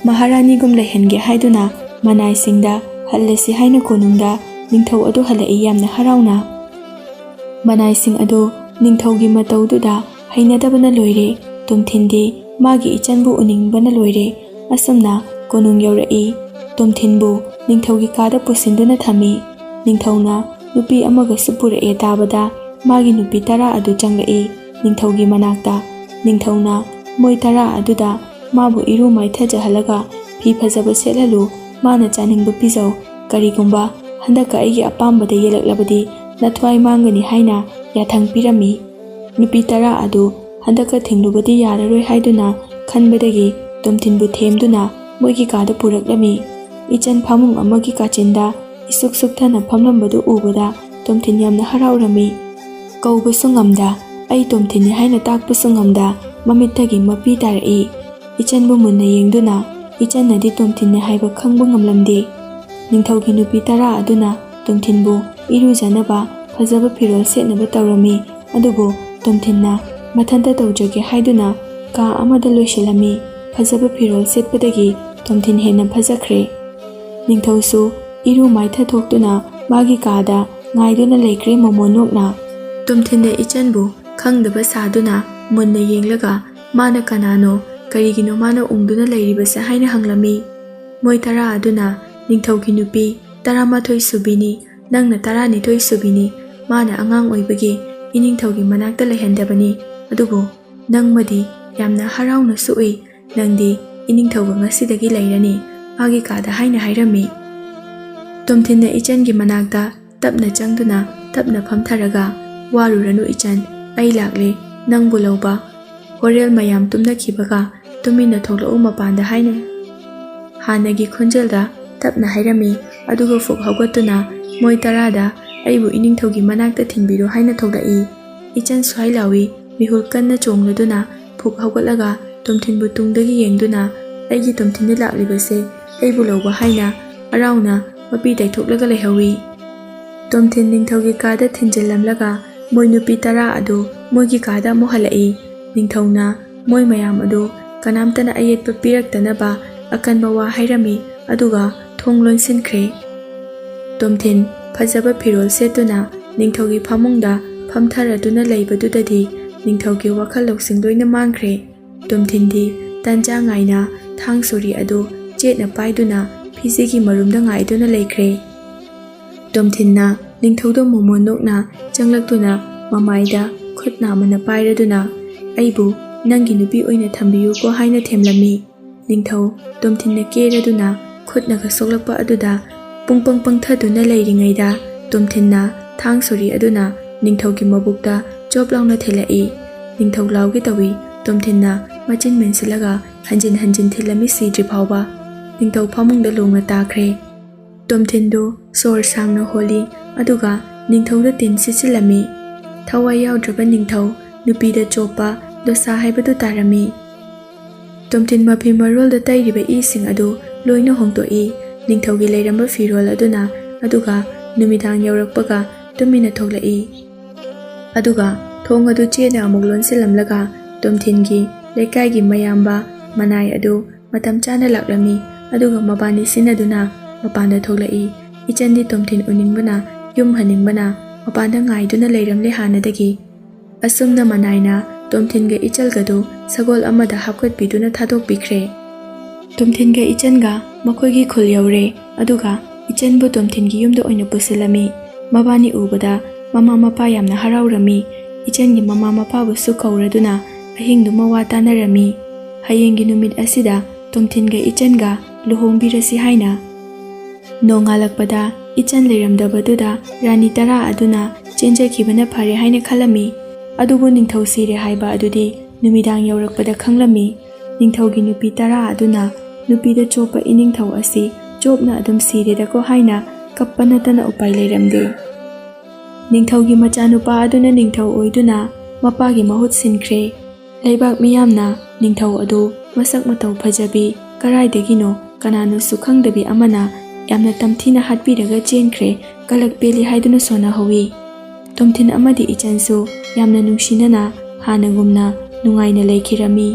ꯃꯍꯥꯔꯥꯅꯤꯒꯨꯝ ꯂꯩꯍꯟꯒꯦ ꯍꯥꯏꯗꯨꯅ ꯃꯅꯥꯏꯁꯤꯡꯗ ꯍꯜꯂꯁꯤ ꯍꯥꯏꯅ ꯀꯣꯅꯨꯡꯗ ꯅꯤꯡꯊꯧ ꯑꯗꯨ ꯍꯜꯂꯛꯏ ꯌꯥꯝꯅ ꯍꯔꯥꯎꯅ꯫ ꯃꯅꯥꯏꯁꯤꯡ ꯑꯗꯨ ꯅꯤꯡꯊꯧꯒꯤ ꯃꯇꯧꯗꯨꯗ ꯍꯩꯅꯗꯕꯅ ꯂꯣꯏꯔꯦ꯫ ꯇꯣꯝꯊꯤꯟꯗꯤ ꯃꯥꯒꯤ ꯏꯆꯟꯕꯨ ꯎꯅꯤꯡꯕꯅ ꯂꯣꯏꯔꯦ꯫ ꯑꯁꯨꯝꯅ ꯀꯣꯅꯨꯡ ꯌꯧꯔꯛꯏ꯫ ꯇꯣꯝꯊꯤꯟꯕꯨ ꯅꯤꯡꯊꯧꯒꯤ ꯀꯥꯗ ꯄꯨꯁꯤꯟꯗꯨꯅ ꯊꯝꯃꯤ꯫ ꯅꯤꯡꯊꯧꯅ ꯅꯨꯄꯤ ꯑꯃꯒꯁꯨ ꯄꯨꯔꯛꯑꯦ ꯇꯥꯕꯗ ꯃꯥꯒꯤ ꯅꯨꯄꯤ ꯇꯔꯥ ꯑꯗꯨ ꯆꯪꯂꯛꯏ ꯅꯤꯡꯊꯧꯒꯤ ꯃꯅꯥꯛꯇ꯫ ꯅꯤꯡꯊꯧꯅ ꯃꯣꯏ ꯇꯔꯥ ꯑꯗꯨꯗ ꯃꯥꯕꯨ ꯏꯔꯨ ꯃꯥꯏꯊꯖꯍꯜꯂꯒ, "ꯐꯤ ꯐꯖꯕ ꯁꯦꯠꯍꯜꯂꯨ, ꯃꯥꯅ ꯆꯥꯅꯤꯡꯕ ꯄꯤꯖꯧ꯫ ꯀꯔꯤꯒꯨꯝꯕ ꯍꯟꯗꯛꯀ ꯑꯩꯒꯤ ꯑꯄꯥꯝꯕꯗ ꯌꯦꯜꯂꯛꯂꯕꯗꯤ ꯅꯊ꯭ꯋꯥꯏ ꯃꯥꯡꯒꯅꯤ" ꯍꯥꯏꯅ ꯌꯥꯊꯪ ꯄꯤꯔꯝꯃꯤ꯫ ꯅꯨꯄꯤ ꯇꯔꯥ ꯑꯗꯨ ꯍꯟꯗꯛꯀ ꯊꯤꯡꯂꯨꯕꯗꯤ ꯌꯥꯔꯔꯣꯏ ꯍꯥꯏꯗꯨꯅ ꯈꯟꯕꯗꯒꯤ ꯇꯣꯝꯊꯤꯟꯕꯨ ꯊꯦꯝꯗꯨꯅ ꯃꯣꯏꯒꯤ ꯀꯥꯗ ꯄꯨꯔꯛꯂꯝꯃꯤ꯫ ꯏꯆꯟ ꯐꯃꯨꯡ ꯑꯃꯒꯤ ꯀꯥꯆꯤꯟꯗ ꯏꯁꯨꯛ ꯁꯨꯛꯊꯅ ꯐꯝꯂꯝꯕꯗꯨ ꯎꯕꯗ ꯇꯣꯝꯊꯤꯟ ꯌꯥꯝꯅ ꯍꯔꯥꯎꯔꯝꯃꯤ꯫ ꯀꯧꯕꯁꯨ ꯉꯝꯗ, ꯑꯩ ꯇꯣꯝꯊꯤꯟꯅꯤ ꯍꯥꯏꯅ ꯇꯥꯛꯄꯁꯨ ꯉꯝꯗ, ꯃꯃꯤꯠꯇꯒꯤ ꯃꯄꯤ ꯇꯥꯔꯛꯏ꯫ ꯏꯆꯟꯕꯨ ꯃꯨꯟꯅ ꯌꯦꯡꯗꯨꯅ ꯏꯆꯟꯅꯗꯤ ꯇꯣꯝꯊꯤꯟꯅꯤ ꯍꯥꯏꯕ ꯈꯪꯕ ꯉꯝꯂꯝꯗꯦ꯫ ꯅꯤꯡꯊꯧꯒꯤ ꯅꯨꯄꯤ ꯇꯔꯥ ꯑꯗꯨꯅ ꯇꯣꯝꯊꯤꯟꯕꯨ ꯏꯔꯨꯖꯅꯕ ꯐꯖꯕ ꯐꯤꯔꯣꯜ ꯁꯦꯠꯅꯕ ꯇꯧꯔꯝꯃꯤ꯫ ꯑꯗꯨꯕꯨ ꯇꯣꯝꯊꯤꯟꯅ ꯃꯊꯟꯇ ꯇꯧꯖꯒꯦ ꯍꯥꯏꯗꯨꯅ ꯀꯥ ꯑꯃꯗ ꯂꯣꯏꯁꯤꯜꯂꯝꯃꯤ꯫ ꯐꯖꯕ ꯐꯤꯔꯣꯜ ꯁꯦꯠꯄꯗꯒꯤ ꯇꯣꯝꯊꯤꯟ ꯍꯦꯟꯅ ꯐꯖꯈ꯭ꯔꯦ꯫ ꯅꯤꯡꯊꯧꯁꯨ ꯏꯔꯨ ꯃꯥꯏꯊ ꯊꯣꯛꯇꯨꯅ ꯃꯥꯒꯤ ꯀꯥꯗ ꯉꯥꯏꯗꯨꯅ ꯂꯩꯈ꯭ꯔꯦ ꯃꯣꯃꯣꯟ ꯅꯣꯛꯅ꯫ ꯇꯣꯝꯊꯤꯟꯅ ꯏꯆꯟꯕꯨ ꯈꯪꯗꯕ ꯁꯥꯗꯨꯅ ꯃꯨꯟꯅ ꯌꯦꯡꯂꯒ ꯃꯥꯅ ꯀꯅꯥꯅꯣ, ꯀꯔꯤꯒꯤꯅꯣ ꯃꯥꯅ ꯎꯪꯗꯨꯅ ꯂꯩꯔꯤꯕꯁꯦ ꯍꯥꯏꯅ ꯍꯪꯂꯝꯃꯤ꯫ ꯃꯣꯏ ꯇꯔꯥ ꯑꯗꯨꯅ ꯅꯤꯡꯊꯧꯒꯤ ꯅꯨꯄꯤ ꯇꯔꯥꯃꯥꯊꯣꯏ ꯁꯨꯕꯤꯅꯤ, ꯅꯪꯅ ꯇꯔꯥꯅꯤꯊꯣꯏ ꯁꯨꯕꯤꯅꯤ, ꯃꯥꯅ ꯑꯉꯥꯡ ꯑꯣꯏꯕꯒꯤ ꯏꯅꯤꯡꯊꯧꯒꯤ ꯃꯅꯥꯛꯇ ꯂꯩꯍꯟꯗꯕꯅꯤ꯫ ꯑꯗꯨꯕꯨ ꯅꯪꯃꯗꯤ ꯌꯥꯝꯅ ꯍꯔꯥꯎꯅꯁꯨ ꯎꯏ, ꯅꯪꯗꯤ ꯏꯅꯤꯡꯊꯧꯒ ꯉꯁꯤꯗꯒꯤ ꯂꯩꯔꯅꯤ ꯃꯥꯒꯤ ꯀꯥꯗ ꯍꯥꯏꯅ ꯍꯥꯏꯔꯝꯃꯤ꯫ ꯇꯣꯝꯊꯤꯟꯅ ꯏꯆꯟꯒꯤ ꯃꯅꯥꯛꯇ ꯇꯞꯅ ꯆꯪꯗꯨꯅ ꯇꯞꯅ ꯐꯝꯊꯔꯒ, "ꯋꯥꯔꯨꯔꯅꯨ ꯏꯆꯟ, ꯑꯩ ꯂꯥꯛꯂꯦ ꯅꯪꯕꯨ ꯂꯧꯕ"꯫ ꯍꯣꯔꯦꯜ ꯃꯌꯥꯝ ꯇꯨꯝꯅꯈꯤꯕꯒ ꯇꯨꯃꯤꯟꯅ ꯊꯣꯛꯂꯛꯎ ꯃꯄꯥꯟꯗ ꯍꯥꯏꯅ ꯍꯥꯟꯅꯒꯤ ꯈꯣꯟꯖꯦꯜꯗ ꯇꯞꯅ ꯍꯥꯏꯔꯝꯃꯤ꯫ ꯑꯗꯨꯒ ꯐꯨꯛ ꯍꯧꯒꯠꯇꯨꯅ ꯃꯣꯏ ꯇꯔꯥꯗ "ꯑꯩꯕꯨ ꯏꯅꯤꯡꯊꯧꯒꯤ ꯃꯅꯥꯛꯇ ꯊꯤꯟꯕꯤꯔꯣ" ꯍꯥꯏꯅ ꯊꯣꯛꯂꯛꯏ꯫ ꯏꯆꯟ ꯁ꯭ꯋꯥꯏ ꯂꯥꯎꯏ꯫ ꯃꯤꯍꯨꯜ ꯀꯟꯅ ꯆꯣꯡꯂꯗꯨꯅ ꯐꯨꯛ ꯍꯧꯒꯠꯂꯒ ꯇꯣꯝꯊꯤꯟꯕꯨ ꯇꯨꯡꯗꯒꯤ ꯌꯦꯡꯗꯨꯅ, "ꯑꯩꯒꯤ ꯇꯣꯝꯊꯤꯟꯗ ꯂꯥꯛꯂꯤꯕꯁꯦ ꯑꯩꯕꯨ ꯂꯧꯕ" ꯍꯥꯏꯅ ꯍꯔꯥꯎꯅ ꯃꯄꯤ ꯇꯩꯊꯣꯛꯂꯒ ꯂꯩꯍꯧꯏ꯫ ꯇꯣꯝꯊꯤꯟ ꯅꯤꯡꯊꯧꯒꯤ ꯀꯥꯗ ꯊꯤꯟꯖꯤꯜꯂꯝꯂꯒ ꯃꯣꯏ ꯅꯨꯄꯤ ꯇꯔꯥ ꯑꯗꯨ ꯃꯣꯏꯒꯤ ꯀꯥꯗ ꯑꯃꯨꯛ ꯍꯜꯂꯛꯏ꯫ ꯅꯤꯡꯊꯧꯅ ꯃꯣꯏ ꯃꯌꯥꯝ ꯑꯗꯨ ꯀꯅꯥꯝꯇꯅ ꯑꯌꯦꯠꯄ ꯄꯤꯔꯛꯇꯅꯕ ꯑꯀꯟꯕ ꯋꯥ ꯍꯥꯏꯔꯝꯃꯤ, ꯑꯗꯨꯒ ꯊꯣꯡ ꯂꯣꯟꯁꯤꯟꯈ꯭ꯔꯦ꯫ ꯇꯣꯝꯊꯤꯟ ꯐꯖꯕ ꯐꯤꯔꯣꯜ ꯁꯦꯠꯇꯨꯅ ꯅꯤꯡꯊꯧꯒꯤ ꯐꯃꯨꯡꯗ ꯐꯝꯊꯔꯗꯨꯅ ꯂꯩꯕꯗꯨꯗꯗꯤ ꯅꯤꯡꯊꯧꯒꯤ ꯋꯥꯈꯜ ꯂꯧꯁꯤꯡ ꯂꯣꯏꯅ ꯃꯥꯡꯈ꯭ꯔꯦ꯫ ꯇꯣꯝꯊꯤꯟꯗꯤ ꯇꯟꯖꯥ ꯉꯥꯏꯅ ꯊꯥꯡ ꯁꯣꯔꯤ ꯑꯗꯨ ꯆꯦꯠꯅ ꯄꯥꯏꯗꯨꯅ ꯐꯤꯖꯤꯒꯤ ꯃꯔꯨꯝꯗ ꯉꯥꯏꯗꯨꯅ ꯂꯩꯈ꯭ꯔꯦ꯫ ꯇꯣꯝꯊꯤꯟꯅ ꯅꯤꯡꯊꯧꯗ ꯃꯣꯃꯣꯟ ꯅꯣꯛꯅ ꯆꯪꯂꯛꯇꯨꯅ ꯃꯃꯥꯏꯗ ꯈꯨꯠ ꯅꯥꯝꯃꯅ ꯄꯥꯏꯔꯗꯨꯅ, "ꯑꯩꯕꯨ ꯅꯪꯒꯤ ꯅꯨꯄꯤ ꯑꯣꯏꯅ ꯊꯝꯕꯤꯌꯨꯀꯣ" ꯍꯥꯏꯅ ꯊꯦꯝꯂꯝꯃꯤ꯫ ꯅꯤꯡꯊꯧ ꯇꯣꯝꯊꯤꯟꯅ ꯀꯦꯔꯗꯨꯅ ꯈꯨꯠꯅꯒ ꯁꯣꯛꯂꯛꯄ ꯑꯗꯨꯗ ꯄꯨꯡꯄꯪ ꯄꯪꯊꯗꯨꯅ ꯂꯩꯔꯤꯉꯩꯗ ꯇꯣꯝꯊꯤꯟꯅ ꯊꯥꯡ ꯁꯣꯔꯤ ꯑꯗꯨꯅ ꯅꯤꯡꯊꯧꯒꯤ ꯃꯕꯨꯛꯇ ꯆꯣꯞ ꯂꯥꯎꯅ ꯊꯤꯜꯂꯛꯏ꯫ ꯅꯤꯡꯊꯧ ꯂꯥꯎꯒꯦ ꯇꯧꯏ꯫ ꯇꯣꯝꯊꯤꯟꯅ ꯃꯆꯤꯟ ꯃꯦꯟꯁꯤꯜꯂꯒ ꯍꯟꯖꯤꯟ ꯍꯟꯖꯤꯟ ꯊꯤꯜꯂꯝꯃꯤ ꯁꯤꯗ꯭ꯔꯤ ꯐꯥꯎꯕ꯫ ꯅꯤꯡꯊꯧ ꯐꯃꯨꯡꯗ ꯂꯣꯡꯅ ꯇꯥꯈ꯭ꯔꯦ꯫ ꯇꯣꯝꯊꯤꯟꯗꯨ ꯁꯣꯔ ꯁꯥꯡꯅ ꯍꯣꯜꯂꯤ, ꯑꯗꯨꯒ ꯅꯤꯡꯊꯧꯗ ꯇꯤꯟ ꯁꯤꯠꯆꯤꯜꯂꯝꯃꯤ꯫ ꯊꯋꯥꯏ ꯌꯥꯎꯗ꯭ꯔꯕ ꯅꯤꯡꯊꯧ ꯅꯨꯄꯤꯗ ꯆꯣꯞꯄ ꯗꯣꯁꯥ ꯍꯥꯏꯕꯗꯨ ꯇꯥꯔꯝꯃꯤ꯫ ꯇꯣꯝꯊꯤꯟ ꯃꯐꯤ ꯃꯔꯣꯜꯗ ꯇꯩꯔꯤꯕ ꯏꯁꯤꯡ ꯑꯗꯨ ꯂꯣꯏꯅ ꯍꯣꯡꯗꯣꯛꯏ꯫ ꯅꯤꯡꯊꯧꯒꯤ ꯂꯩꯔꯝꯕ ꯐꯤꯔꯣꯜ ꯑꯗꯨꯅ ꯑꯗꯨꯒ ꯅꯨꯃꯤꯗꯥꯡ ꯌꯧꯔꯛꯄꯒ ꯇꯨꯃꯤꯟꯅ ꯊꯣꯛꯂꯛꯏ꯫ ꯑꯗꯨꯒ ꯊꯣꯡ ꯑꯗꯨ ꯆꯦꯠꯅ ꯑꯃꯨꯛ ꯂꯣꯟꯁꯤꯜꯂꯝꯂꯒ ꯇꯣꯝꯊꯤꯟꯒꯤ ꯂꯩꯀꯥꯏꯒꯤ ꯃꯌꯥꯝꯕ ꯃꯅꯥꯏ ꯑꯗꯨ ꯃꯇꯝ ꯆꯥꯅ ꯂꯥꯛꯂꯝꯃꯤ꯫ ꯑꯗꯨꯒ ꯃꯕꯥꯅꯤ ꯁꯤꯟꯅꯗꯨꯅ ꯃꯄꯥꯟꯗ ꯊꯣꯛꯂꯛꯏ꯫ ꯏꯆꯟꯗꯤ ꯇꯣꯝꯊꯤꯟ ꯎꯅꯤꯡꯕꯅ, ꯌꯨꯝ ꯍꯟꯅꯤꯡꯕꯅ ꯃꯄꯥꯟꯗ ꯉꯥꯏꯗꯨꯅ ꯂꯩꯔꯝꯂꯦ ꯍꯥꯟꯅꯗꯒꯤ꯫ ꯑꯁꯨꯝꯅ ꯃꯅꯥꯏꯅ ꯇꯣꯝꯊꯤꯟꯒ ꯏꯆꯜꯒꯗꯨ ꯁꯒꯣꯜ ꯑꯃꯗ ꯍꯥꯞꯀꯠꯄꯤꯗꯨꯅ ꯊꯥꯗꯣꯛꯄꯤꯈ꯭ꯔꯦ꯫ ꯇꯣꯝꯊꯤꯟꯒ ꯏꯆꯟꯒ ꯃꯈꯣꯏꯒꯤ ꯈꯨꯜ ꯌꯧꯔꯦ꯫ ꯑꯗꯨꯒ ꯏꯆꯟꯕꯨ ꯇꯣꯝꯊꯤꯟꯒꯤ ꯌꯨꯝꯗ ꯑꯣꯏꯅ ꯄꯨꯁꯤꯜꯂꯝꯃꯤ꯫ ꯃꯕꯥꯅꯤ ꯎꯕꯗ ꯃꯃꯥ ꯃꯄꯥ ꯌꯥꯝꯅ ꯍꯔꯥꯎꯔꯝꯃꯤ꯫ ꯏꯆꯟꯒꯤ ꯃꯃꯥ ꯃꯄꯥꯕꯨꯁꯨ ꯀꯧꯔꯗꯨꯅ ꯑꯍꯤꯡꯗꯨꯃ ꯋꯥ ꯇꯥꯅꯔꯝꯃꯤ꯫ ꯍꯌꯦꯡꯒꯤ ꯅꯨꯃꯤꯠ ꯑꯁꯤꯗ ꯇꯣꯝꯊꯤꯟꯒ ꯏꯆꯟꯒ ꯂꯨꯍꯣꯡꯕꯤꯔꯁꯤ ꯍꯥꯏꯅ꯫ ꯅꯣꯡꯉꯥꯜꯂꯛꯄꯗ ꯏꯆꯟ ꯂꯩꯔꯝꯗꯕꯗꯨꯗ ꯔꯥꯅꯤ ꯇꯔꯥ ꯑꯗꯨꯅ ꯆꯦꯟꯖꯈꯤꯕꯅ ꯐꯔꯦ ꯍꯥꯏꯅ ꯈꯜꯂꯝꯃꯤ꯫ ꯑꯗꯨꯕꯨ ꯅꯤꯡꯊꯧ ꯁꯤꯔꯦ ꯍꯥꯏꯕ ꯑꯗꯨꯗꯤ ꯅꯨꯃꯤꯗꯥꯡ ꯌꯧꯔꯛꯄꯗ ꯈꯪꯂꯝꯃꯤ꯫ ꯅꯤꯡꯊꯧꯒꯤ ꯅꯨꯄꯤ ꯇꯔꯥ ꯑꯗꯨꯅ ꯅꯨꯄꯤꯗ ꯆꯣꯞꯄ ꯏꯅꯤꯡꯊꯧ ꯑꯁꯤ ꯆꯣꯞꯅ ꯑꯗꯨꯝ ꯁꯤꯔꯦꯗꯀꯣ ꯍꯥꯏꯅ ꯀꯞꯄ ꯅꯠꯇꯅ ꯎꯄꯥꯏ ꯂꯩꯔꯝꯗꯦ꯫ ꯅꯤꯡꯊꯧꯒꯤ ꯃꯆꯥꯅꯨꯄꯥ ꯑꯗꯨꯅ ꯅꯤꯡꯊꯧ ꯑꯣꯏꯗꯨꯅ ꯃꯄꯥꯒꯤ ꯃꯍꯨꯠ ꯁꯤꯟꯈ꯭ꯔꯦ꯫ ꯂꯩꯕꯥꯛ ꯃꯤꯌꯥꯝꯅ ꯅꯤꯡꯊꯧ ꯑꯗꯨ ꯃꯁꯛ ꯃꯇꯧ ꯐꯖꯕꯤ, ꯀꯔꯥꯏꯗꯒꯤꯅꯣ ꯀꯅꯥꯅꯣꯁꯨ ꯈꯪꯗꯕꯤ ꯑꯃꯅ ꯌꯥꯝꯅ ꯇꯝꯊꯤꯅ ꯍꯥꯠꯄꯤꯔꯒ ꯆꯦꯟꯈ꯭ꯔꯦ, ꯀꯂꯛ ꯄꯦꯜꯂꯤ ꯍꯥꯏꯗꯨꯅ ꯁꯣꯟꯅꯍꯧꯋꯤ꯫ ꯇꯣꯝꯊꯤꯟ ꯑꯃꯗꯤ ꯏꯆꯟꯁꯨ ꯌꯥꯝꯅ ꯅꯨꯡꯁꯤꯅꯅ ꯍꯥꯟꯅꯒꯨꯝꯅ ꯅꯨꯡꯉꯥꯏꯅ ꯂꯩꯈꯤꯔꯝꯃꯤ꯫